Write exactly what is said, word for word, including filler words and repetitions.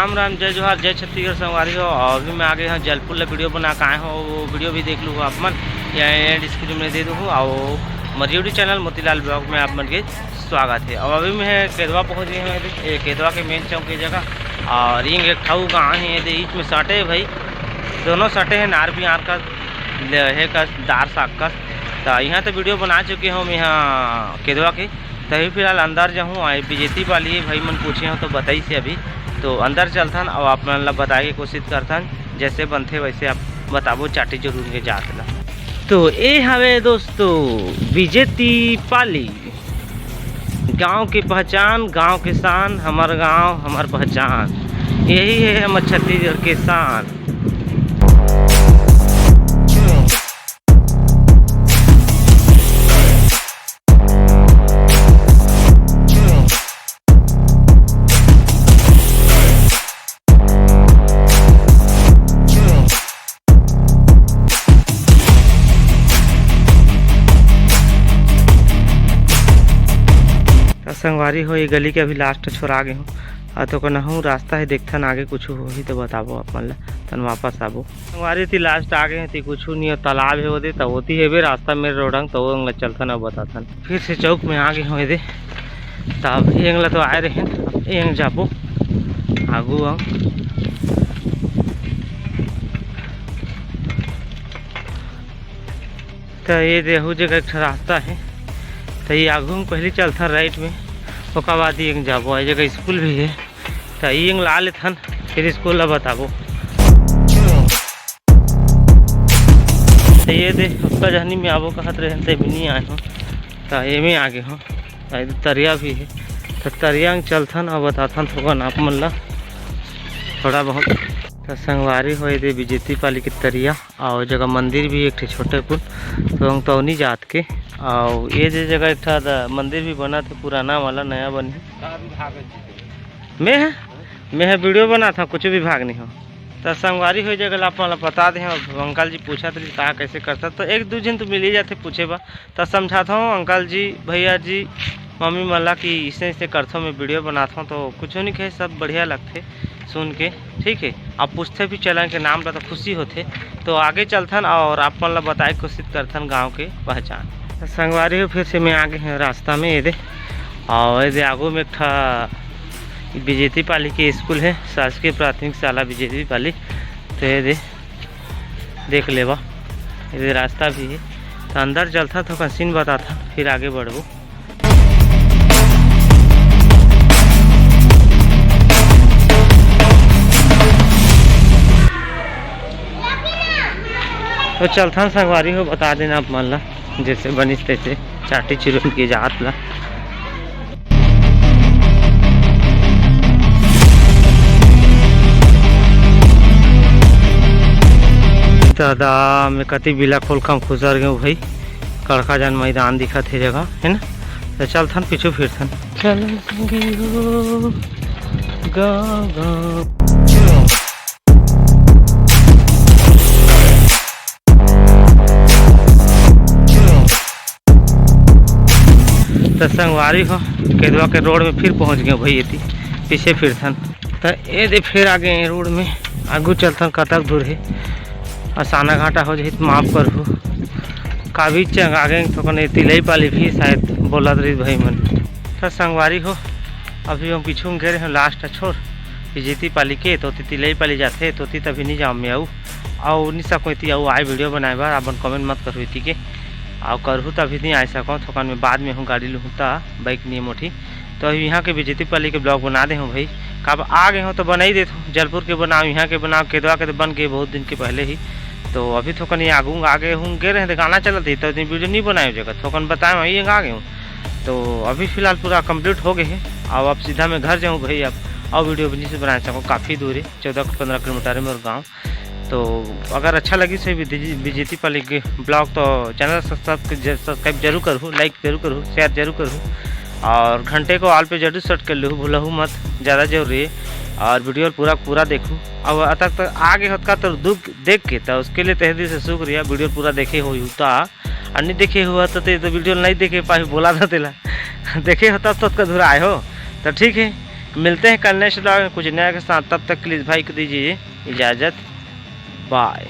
राम राम, जय जोहार, जय छत्तीसगढ़ संगवारी हो। और अभी मैं आगे हूँ जलपुर ला वीडियो बना के आए हूँ, वो वीडियो भी देख लूँ आप मन, या एंड स्क्रीन में दे दूँ। और मोर YouTube चैनल मोतीलाल ब्लॉग में आप मन के स्वागत है। और अभी मैं केदवा पहुँच गए हूँ, ये केदवा के मेन चौक की जगह। और इंग एक ठऊ गाँव है, ये दे ईच में सटे है भाई, दोनों सटे हैं, नार भी आर का ले- है का दार साग का। तो यहाँ तो वीडियो बना चुके हूँ मैं यहाँ केदवा के। तभी फिलहाल अंदर जाहूँ, आ बीजेती पाली भाई मन पूछे हो तो बताई से अभी। तो अंदर चलथन और आप मन ला बताए के कोशिश करथन, जैसे बनथे वैसे आप बताबो, चाटी जरूर के जात ला। तो ए हवे दोस्तों बीजेती पाली, गांव की पहचान, गांव की शान, हमार गांव हमार पहचान, यही है हमर छत्तीसगढ़ के शान। त संगवारी हो, ये गली के अभी लास्ट छोर आ गे हूँ। आ तो कहूँ रास्ता है, देखथन आगे कुछ होही तो बताबो आप मन ला, तन वापस आबो। संगवारी ती लास्ट आ गे हूँ, ती कुछ नहीं हो, तालाब है वो दे, त ओती हेबे रास्ता मेरे रोडंग, तो वो अंग चलथन और बताथन। फिर से चौक में आ गे हूँ ये दे, तब एंग ला तो आए रहे, एंग जाबो आगू अंग। त ये देहू जगह एक ठो रास्ता है, त ये आगू में पहले चलथन राइट में, ओकर बाद ये जाबो। ये जगह स्कूल भी है, त ये ला लेथन, फिर स्कूल ला बताबो। त ये दे, उसका जहनी में आबो कहत रहे, ते भी नहीं आए हो, त ये में आगे हो। आ, इधर तरिया भी है, त तरिया में चलथन और बताथन थोकन आप मन ला थोड़ा बहुत। त संगवारी हो, ये दे बीजेती पाली के तरिया, और जगह मंदिर भी एक ठे छोटे कुन, तो हम तो नहीं जात के। और ये जे जगह एक ठा द-, मंदिर भी बना थे पुराना वाला, नया बनी। मैं है, मैं है वीडियो बना था, कुछ भी भाग नहीं हो। त संगवारी हो, ये जगह ला आप मन ला बता दे, अब अंकल जी पूछत रही कहाँ कैसे करता, तो एक दू झन तो मिल ही जाते पूछे बा। त समझात हूँ अंकल जी, भैया जी, मम्मी मन ला कि इसने इसने करथो, मैं वीडियो बनात हूँ तो कुछ नहीं कहे, सब बढ़िया लगथे सुन के, ठीक है। अब पूछते भी चलन के नाम ला तो खुशी होथे। तो आगे चलथन और आप मन ला बताए के कोशिश करथन गाँव के पहचान। त संगवारी हो, फिर से मैं आगे हूँ रास्ता में, ये दे, और ये दे आगू में एक ठा बीजेती पाली के स्कूल है, शासकीय प्राथमिक शाला बीजेती पाली। तो ये दे देख लेवा, ये रास्ता भी है। तो अंदर चलथा, थोकन सीन बताथा, फिर आगे बढ़बो। तो चलथन संगवारी हो, बता देना आप मन ला, जैसे बनिस तैसे चाटी चुरन के जात ला। दादा, मैं कति बिला खोलखा म खुसर गेंव भाई, कड़का जन मैदान दिखत हे जगह, है ना? तो चलथन, पीछू फिरथन। चल संगी हो, गाँव, गाँव। त संगवारी हो, केदवा के रोड में फिर पहुंच गेंव भाई, एती पीछे फिरथन। त ए दे फिर आ गेंव रोड में, आगू चलथन, कतक दूर हे, असाना घाटा हो जाही त माफ करहू। काबिच चंग आ गेंव, थोकन ए तिलई पाली भी शायद बोलत रहिस भाई मन। त संगवारी हो, अभी हम पीछू में गे रहेन लास्ट छोर, बीजेती पाली के, तो ओती तिलई पाली जाथे, तो ओती तभी नहीं जाम में आऊ। अउ निशा कोई ती अउ आए वीडियो बनाए बर, आप मन कमेंट मत करहू एती के। अउ करहू त अभी नहीं आए सकंव, थोकन में बाद में हूँ गाड़ी लूहूँ त, बाइक नहीं मोठी। तो अभी यहाँ के बीजेती पाली के ब्लॉग बना दे हूँ भाई। कब आ गेंव तो बना ही देत हूँ, जलपुर के बनाओ, यहाँ के बनाओ, केदवा के तो बन गए बहुत दिन के पहले ही। तो अभी थोकन ये आगू आ गे हूँ, गे रहे तो गाना चलत ही, तो दिन वीडियो नहीं बनाए जगह, थोकन बताए, वहीं आ गे हूँ। तो अभी फिलहाल पूरा कंप्लीट हो गए है। अब आप सीधा मैं घर जाऊँ भाई, अब और वीडियो भी नहीं बना सकूँ, काफ़ी दूर है, चौदह पंद्रह किलोमीटर है मोर गाँव। तो अगर अच्छा लगिस हे बीजेती पाली के ब्लॉग तो चैनल सब्सक्राइब ज-, सब्सक्राइब जरूर करहू, लाइक जरूर करहू, शेयर जरूर करहू, और घंटे को ऑल पे जरूर सेट कर लेहू, भूलहू मत, ज़्यादा जरूरी है। और वीडियो पूरा पूरा देखहू। अब अतक तक आ गे होत का तो दुख देख के, तो उसके लिए तहे दिल से शुक्रिया। वीडियो पूरा देखे हो ता, और नहीं देखे हुआ तो, तो ये तो वीडियो नहीं देखे पाए, बोला था तेला। देखे हो तब तो अतका दूर आए हो, तो ठीक है। मिलते हैं कल next vlog में कुछ नया के साथ। तब तक के लिए भाई को दीजिए इजाज़त, बाय।